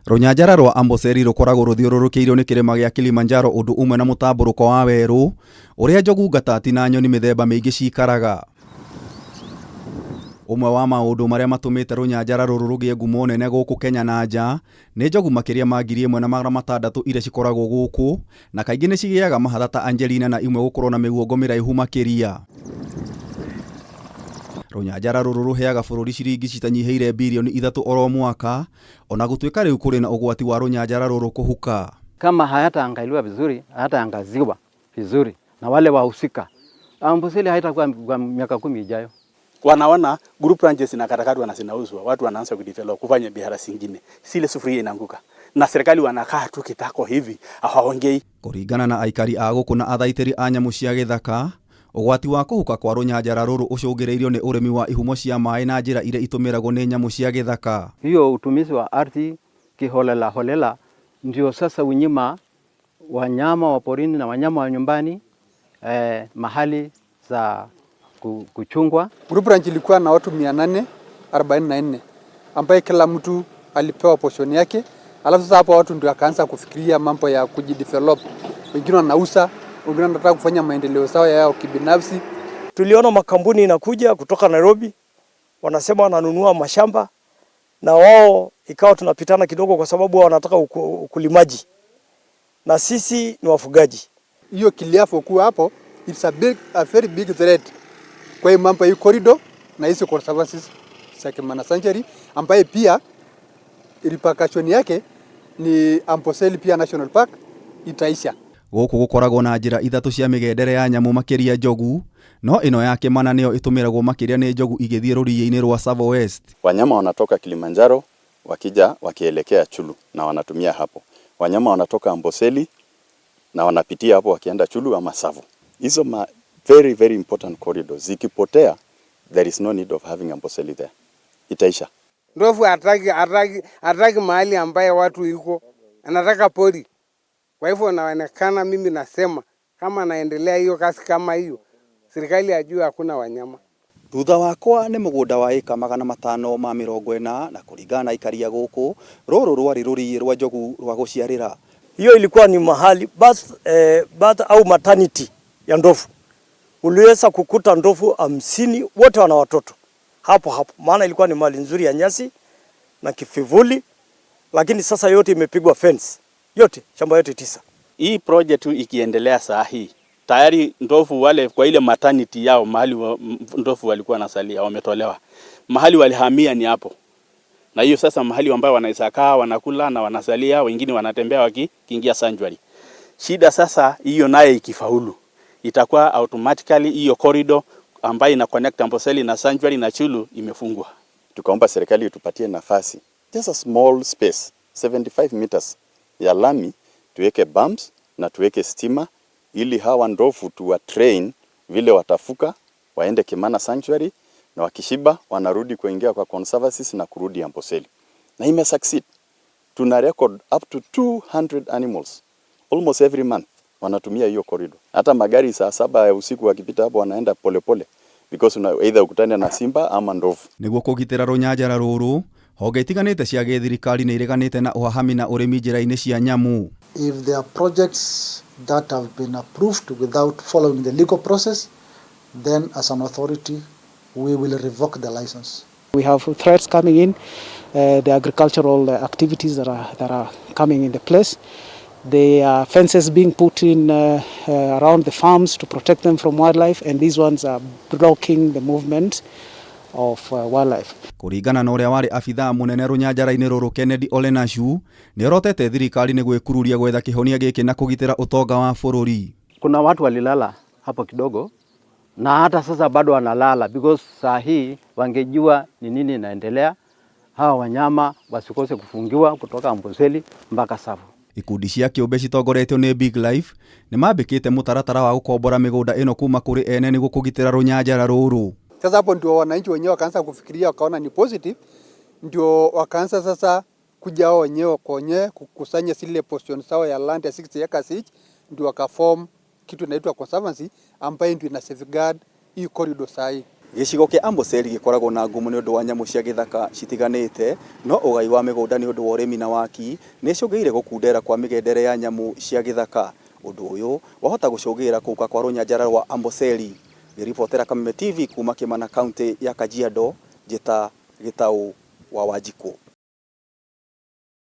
Rũnyanjara rwa Amboseli rũkoragwo rũthiũrũrũkĩirio nĩ kĩrĩma gĩa Kilimanjaro ũndũ ũmwe na mũtambũrũko wa werũ ũrĩa njogu, ngatati na nyoni mĩthemba mĩingĩ cikaraga. Ũmwe wa maũndũ marĩa matũmĩte rũnyanjara rũrũ rũgĩe ngumo nene gũkũ Kenya na nja nĩ njogu makĩria ma 1600 iria cikoragwo gũkũ na kaingĩ nĩ cigĩaga mahatha ta Angelina na imwe gũkorwo na mĩguongo mĩraihu makĩria. Rũnyanjara rũrũ rũheaga bũrũri ciringi citanyihĩire birioni 3 oro mwaka ona gũtuĩka rĩu kũrĩ na ũgwati wa rũnyanjara rũrũ kũhuka. Kama hayataangaliwa vizuri, hayataangaziwa vizuri na wale wahusika, Amboseli haitakuwa kwa miaka 10 ijayo. Wanaona group ranches zinakatakatwa na zinauzwa, watu wanaanza kudevelop kufanya biashara zingine, zile sufuria inaanguka na serikali wanakaa tu kitako hivi hawaongei. Kũringana na aikari a gũkũ na athaitĩri a nyamũ cia gĩthaka, ũgwati wa kũhuka kwa rũnyanjara rũrũ ũcũngĩrĩirio nĩ ũrĩmi wa ihumo cia maĩ na njĩra iria itũmĩragwo nĩ nyamũ cia gĩthaka. Hiyo utumizi wa ardhi kiholela holela ndio sasa unyima wanyama wa porini na wanyama wa nyumbani mahali za kuchungwa. Group ranch ilikuwa na watu 844 ambaye kila mtu alipewa portion yake. Alafu sasa hapo watu ndio wakaanza kufikiria mambo ya kujidevelop. Wengine wanauza, wengine wanataka kufanya maendeleo sawa yao kibinafsi. Tuliona makampuni inakuja kutoka Nairobi, wanasema wananunua mashamba na wao, ikawa tunapitana kidogo, kwa sababu wao wanataka ukulimaji na sisi ni wafugaji. Hiyo kiliafo kuwa hapo, it's a very big threat kwa hiyo mambo ya corridor na hizo conservancies za Kimana Sanctuary, ambaye pia repercussion yake ni Amboseli pia National Park itaisha. Gũkũ gũkoragwo na njĩra ithatũ cia mĩgendere ya nyamũ makĩria njogu, no ĩno ya Kĩmana nĩyo ĩtũmĩragwo makĩria nĩ njogu igĩthiĩ rũriĩ-inĩ rwa Tsavo West. Wanyama wanatoka Kilimanjaro wakija wakielekea Chyulu na wanatumia hapo. Wanyama wanatoka Amboseli na wanapitia hapo wakienda Chyulu ama Tsavo. Hizo ma very very important corridors zikipotea, there is no need of having Amboseli there. Itaisha. Ndovu hataki mahali ambaye watu yuko, anataka pori. Kwa hivyo naonekana, mimi nasema kama naendelea hiyo kazi kama hiyo, serikali ajue hakuna wanyama. Thutha wakwa nĩ mũgũnda wa ĩka 540 na kũringana na aikari a gũkũ, rũrũ rwarĩ rũriĩ rwa njogu rwa gũciarĩra. Hiyo ilikuwa ni mahali birth au maternity ya ndovu. Uliweza kukuta ndovu 50 wote wana watoto hapo hapo, maana ilikuwa ni mahali nzuri ya nyasi na kivuli, lakini sasa yote imepigwa fence, yote shamba yote tisa. Hii project ikiendelea saa hii tayari ndovu wale kwa ile maternity yao mahali ndovu walikuwa wanasalia wametolewa, mahali walihamia ni hapo, na hiyo sasa mahali ambayo wanaweza kaa wanakula na wanasalia, wengine wanatembea wakiingia sanctuary. Shida sasa hiyo naye ikifaulu itakuwa automatically hiyo corridor ambayo ina connect Amboseli na sanctuary na Chyulu imefungwa. Tukaomba serikali itupatie nafasi, just a small space 75 meters ya lami, tuweke bumps na tuweke stima ili hawa ndovu tuwa train vile watafuka waende Kimana Sanctuary na wakishiba wanarudi kuingia kwa conservancies na kurudi Amboseli. Na ime succeed. Tuna record up to 200 animals almost every month wanatumia hiyo corridor. Hata magari saa 7 ya usiku wakipita hapo wanaenda polepole because una either ukutane na simba ama ndovu. Nĩguo kũgitĩra rũnyanjara rũrũ, honge itiganĩte cia gĩthirikari nĩ ireganĩte na ũhahami na ũrĩmi njĩra-inĩ cia nyamũ. If there are projects that have been approved without following the legal process, then as an authority, we will revoke the license. We have threats coming in, the agricultural activities that are coming in the place, the fences being put in around the farms to protect them from wildlife, and these ones are blocking the movement of wildlife. Kũringana na ũrĩa warĩ abithaa mũnene rũnyanjara-inĩ rũrũ Kennedy Ole Nashu, nĩorotete thirikari nĩ gwĩkururia gwetha kĩhonia gĩkĩ na kũgitĩra ũtonga wa bũrũri. Kuna watu walilala hapo kidogo na hata sasa bado wanalala because saa hii wangejua ni nini inaendelea, hawa wanyama wasikose kufungiwa kutoka Amboseli mpaka Tsavo. Ikundi cia kĩũmbe citongoretio nĩ Big Life nĩ mambĩkĩte mũtaratara wa gũkombora mĩgũnda ĩno kuma kũrĩ ene nĩguo kũgitĩra rũnyanjara rũrũ. Sasa hapo ndio wananchi wenyewe wakaanza kufikiria, wakaona ni positive, ndio wakaanza sasa kuja wao wenyewe kwa wenyewe kukusanya zile portion sawa ya land ya 60 acres each, ndio wakaform kitu inaitwa conservancy ambayo ndio ina safeguard hii corridor sahi. Gĩcigo kĩa Amboseli gĩkoragwo na ngumo nĩ ũndũ wa nyamũ cia gĩthaka citiganĩte, no ũgai wa mĩgũnda nĩ ũndũ wa ũrĩmi na waki nĩ ĩcũngĩrĩirie gũkundera kwa mĩgendere ya nyamũ cia gĩthaka. Ũndũ ũyũ wahota gũcũngĩrĩra kũhuka kwa rũnyanjara rwa Amboseli. Ngĩribotera Kameme TV kuma Kimana, kaunti ya Kajiado, njĩta Gĩtaũ wa Wanjikũ.